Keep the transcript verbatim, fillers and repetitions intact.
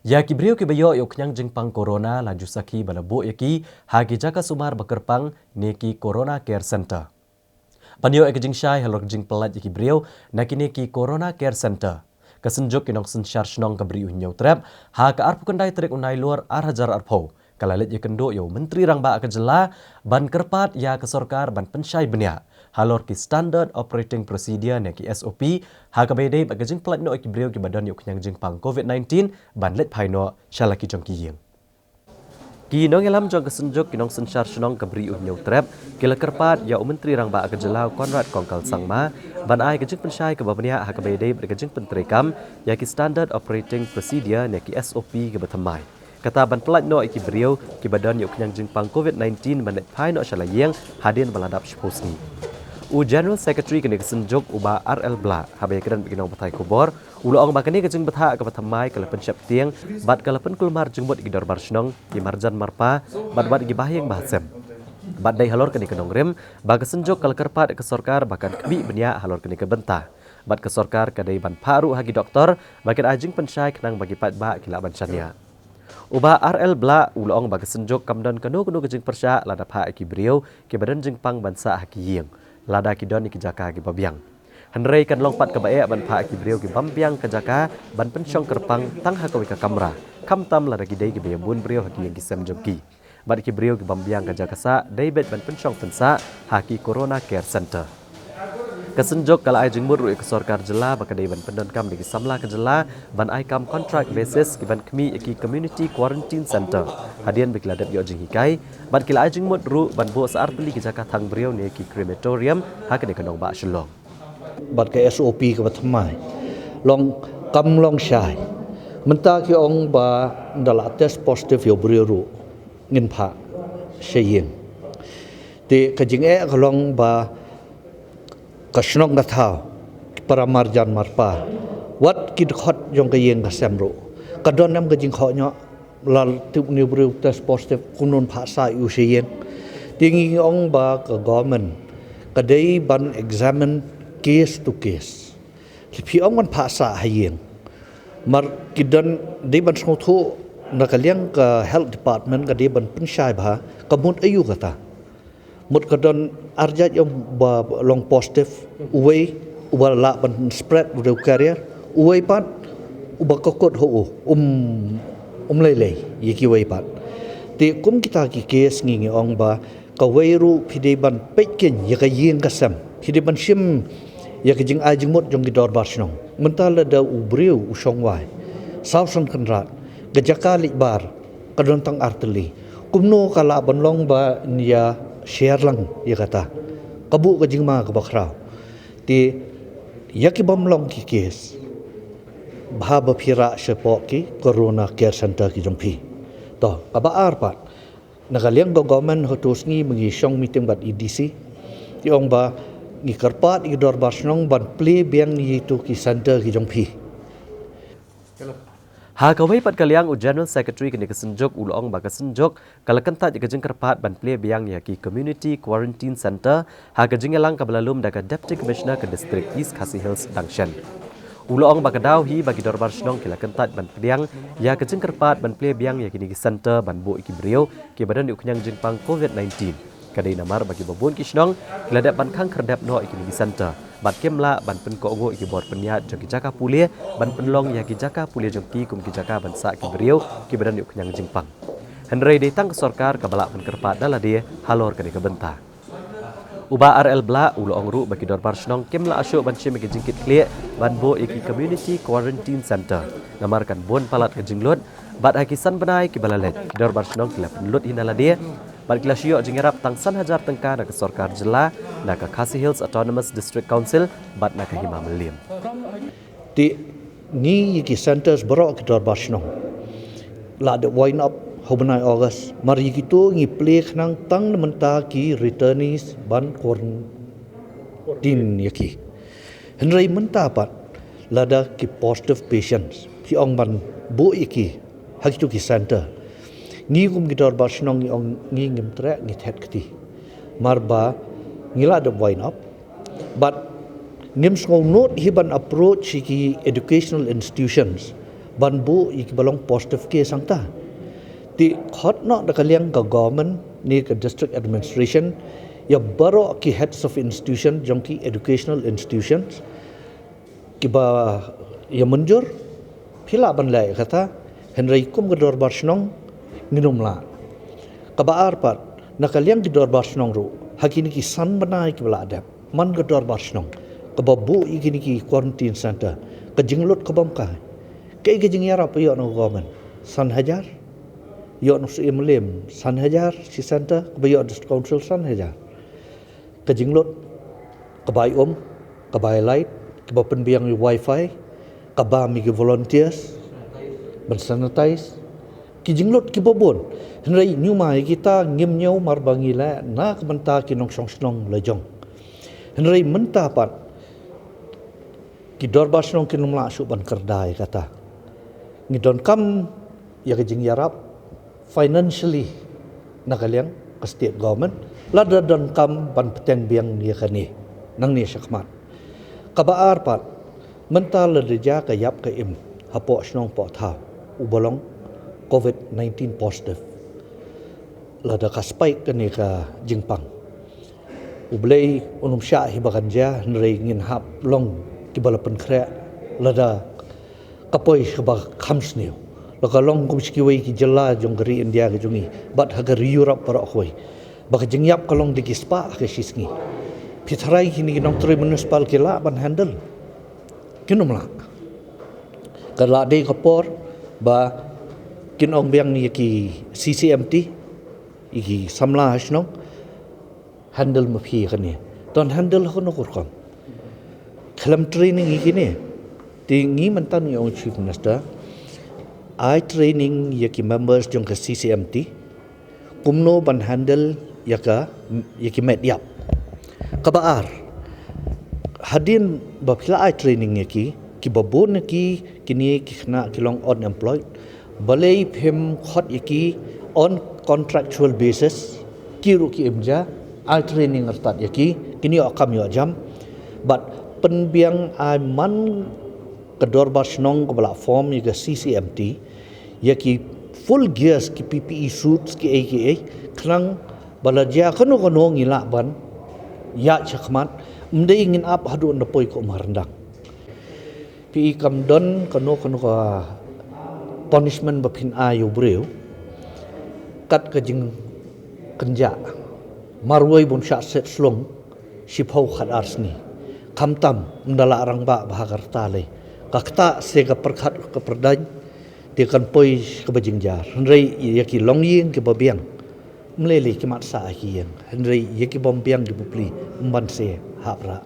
Ïa ki briew kiba ïoh ïa u khñiang jingpang corona la ju sakhi ba la buh ïa ki ha ki jaka sumar ba kyrpang ne ki Corona Care Center. Ban ïoh ïa ki jingshai halor ki jingpyllait ïa ki briew na kine ki Corona Care Center, ka Synjuk ki Nongsynshar Shnong ka Bri U Hynñiewtrep, ha ka arphew khyndai tarik u Nailur ar hajar arphew, ka la leit ïakynduh ïa u Myntri Rangbah ka jylla ban kyrpad ïa ka sorkar ban pynshai bniah halor ki Standard Operating Procedure ne ki S O P, ha kaba ïadei bad ka jingpyllait noh ïa ki briew kiba don ïa u khñiang jingpang covid nineteen ban leit phai noh sha la ki jong ki ïing. Ki nongïalam jong ka Synjuk ki Nongsynshar Shnong ka Bri U Hynñiewtrep ki la kyrpad ïa u Myntri Rangbah ka jylla u Conrad Kongkal Sangma ban ai ka jingpynshai kaba bniah ha kaba ïadei bad ka jingpyntreikam ïa ki Standard Operating Procedure ne ki S O P kiba thymmai, kata ban pyllait noh ïa ki briew kiba don ïa u khñiang jingpang covid nineteen ban leit phai noh sha la ïing hadien ba la dap shiphew sngi. U General Secretary kane ka Synjuk, u Bah R L Blah, haba ïakren bad ki nongpathai khubor, u la ong ba kane ka jingbthah kaba thymmai ka la pynsheptieng bad ka la pynkulmar jingmut ïa ki dorbar shnong, ki marjan marpa bad wat ïa ki bahaïing bahasem. Bad dei halor kane ka nongrim ba ka Synjuk ka la kyrpad ïa ka sorkar ba kan khmih bniah halor kane ka bynta. Bad ka sorkar ka dei ban phah ruh ha ki doktor ba kin ai jingpynshai khnang ba ki paidbah ki lah ban shaniah. U Bah R L Blah u la ong ba ka Synjuk kam don kano kano ka jingpyrshah lada phah ïa ki briew kiba don jingpang ban sah ha ki ïing lada ki don ïa ki jaka kiba biang. Hynrei kan long pat kaba eh ban phah ïa ki briew ki bym biang ka jaka ban pynshong kyrpang tang ha kawei ka kamra, khamtam lada ki dei kiba ïabun briew ha ki ïing ki sem jong ki. Bad ki briew ki bym biang ka jaka sah dei beit ban pynshong pynsah ha ki Corona Care Center. Ka Synjuk ka la ai jingmut ruh ïa ka sorkar jylla ba ka dei ban pyndonkam da ki samla ka jylla ban ai kam contract basis ki ban khmih ïa ki Community Quarantine Center hadien ba ki la dep ïoh jinghikai, bad ki la ai jingmut ruh ban buh sa ar tylli ki jaka thang briew ne ki crematorium ha kane ka nongbah Shillong. Bad ka S O P kaba thymmai long kam long shai. Mynta ki ong ba ynda la test positive ïa u briew ruh ngin phah sha ïing. Te ka jingeh ka long ba ka shnong ka thaw, ki para marjan marpa, wat ki dkhot jong ka ïing ka sem ruh, ka don em ka jingkhoh ñiah, la tip une u briew test positive, kumno phah sah ïa u sha ïing. Te ngi ong ba ka government ka dei ban examine case to case. Phi ong ban phah sah ha ïing, mar ki don, dei ban sngewthuh na ka liang ka health department ka dei ban pynshai bha ka mut aïu kata. Mut ka don ar jait ïa uba long positive, uwei uba lah ban spread u dei u carrier, uwei pat uba ka kut ho u, um, um lei lei ïa kiwei pat. Te kum kita ki case ngi ngi ong ba kawei ruh phi dei ban peit keiñ ïa ka ïing ka sem, phi dei ban shim ïa ka jingai jingmut jong ki dorbar shnong. Mynta lada u briew u shong wai saw san kynrad, ka jaka leit bar ka don tang ar tylli, kumno ka lah ban long ba ïa share lang ïa kata? Ka buh ka jingma kaba khraw. Te ïa ki bym long ki case, bha ba phi rah shapoh ki Corona Care Center ki jong phi. To, kaba ar pat, na ka liang ka government hato sngi ma ngi shong meeting bad E D C, ki ong ba ngi kyrpad ïa ki dorbar shnong ban plie biang ïa itu ki center ki jong phi. Ha kawei pat ka liang, u General Secretary kane ka Synjuk u la ong ba ka Synjuk ka la kyntait ïa ka jingkyrpad ban plie biang ïa ki Community Quarantine Center ha ka jingïalang kaba la lum da ka Deputy Commissioner ka District East Khasi Hills, Dangshen. U la ong ba ka daw hi ba ki dorbar shnong ki la kyntait ban pdiang ïa ka jingkyrpad ban plie biang ïa kine ki center ban buh ïa ki briew kiba don ïa u khñiang jingpang covid nineteen. Ka dei namar ba kiba bun ki shnong ki la dep ban khang khyrdep noh ïa kine ki center bad kim lah ban pynkohnguh ïa ki bor pynïaid jong ki jaka pule ban pynlong ïa ki jaka pule jong ki kum ki jaka ban sah ki briew kiba don ïa u khñiang jingpang. Hynrei dei tang ka sorkar kaba lah ban kyrpad da lade halor kane ka bynta. U Bah R L Blah u la ong ruh ba ki dorbar shnong kim lah shuh ban shim ïa ki jingkitkhlieh ban buh ïa ki Community Quarantine Center namar kan bun palat ka jinglut, bad ha ki san bnai kiba la leit ki dorbar shnong ki la pynlut hi na lade bad ki la shu ïoh jingïarap tang san hajar tyngka na ka sorkar jylla, na ka Khasi Hills Autonomous District Council bad na ka Hima Mylliem. Te ngi ïa ki centers baroh ki dorbar shnong la dep wind up ha u bnai August, mar ïa kito ngi plie khnang tang na mynta ki returnees ban quarantine ïa ki. Hynrei mynta pat lada ki positive patients phi ong ban buh ïa ki ha kito ki center, ngi kum ki dorbar shnong ngi ong ngi ngim treh ngi thet kti, mar ba ngi la dep wind up. Bad ngim sngew nud hi ban approach ïa ki educational institutions ban buh ïa kiba long positive case hangta. Te khot noh da ka liang ka government ne ka district administration ïa baroh ki heads of institution jong ki educational institutions kiba ïa mynjur, phi lah ban leh kata, hynrei kum ka dorbar shnong ngin ym lah. Kaba ar pat, na ka liang ki dorbar shnong ruh, ha kine ki san bnai kiba la dep, man ka dorbar shnong kaba buh ïa kine ki quarantine center, ka jinglut ka bym kai. Kaei ka jingïarap ba ïoh na ka government? San hajar. Ïoh na u Syiem Mylliem san hajar shi center, kaba ïoh district council san hajar. Ka jinglut, ka bai um, ka bai light, kaba pynbiang ïa wifi, ka bam ïa ki volunteers ban sanitize. Ki jinglut kiba bun. Hynrei ñiuma ïa kita ngim ñiew namar ba ngi leh na ka bynta ki nongshong shnong la jong. Hynrei mynta pat ki dorbar shnong kin ym lah shuh ban kyrda ïa kata. Ngi donkam ïa ka jingïarap financially na ka liang ka state government, lada donkam ban bteng biang ïa kane nangne shakhmat. Kaba ar pat, mynta lada jia ka ïap ka im hapoh shnong poh thaw uba long covid nineteen positive, lada ka spike kane ka jingpang, U Blei un ym shah hi ba kan jia, hynrei ngin hap long kiba la pynkhreh lada ka poi kaba kham sniew. La ka long kum shi kiwei ki jylla jong ka ri India ka jong ngi bad ha ka ri Europe baroh kawei, ba ka jingïap ka long da ki spah ha ka shi sngi. Phi tharai kine ki nongtrei municipal ki lah ban handle? Kin ym lah. Ka lah dei ka por ba kin ong biang ïa ki C C M T, ïa ki samla ha shnong, handle ma phi kane. Don handle ha kano ka rukom. Khlem training ïa kine. Te ngi mynta ngi ong Chief Minister, ai training ïa ki members jong ka C C M T kumno ban handle ïa ka, ïa ki met ïap. Kaba ar, hadien ba phi la ai training ïa ki, kiba bun ïa ki kine ki khynnah ki long unemployed, balei phim khot ïa ki on contractual basis? Ki ruh ki im ja, ai training artat ïa ki, kin ïoh kam ïoh jam. Bad pynbiang ai man ka dorbar shnong kaba la form ïa ka C C M T ïa ki full gears, ki P P E suits, ki ei ki ei, khnang ba la jia kano kano ngi lah ban ïaid shakhmat, ym dei ngin ap haduh nda poi ka umar ryndang. Phi i, kam don kano kano ka punishment ba phin ai ïa u briew kat ka jingkynjah, marwei bun shah set slung shiphew khat ar sngi. Khamtam ynda la rangbah bha ka rta lei, ka ktah se ka pyrkhat ka pyrdaiñ, te kan poi kaba jingjar. Hynrei ïa ki longïing kiba biang, ym lei lei ki mat sah ha ki ïing, hynrei ïa ki bym biang ki bapli, ym ban se hap rah.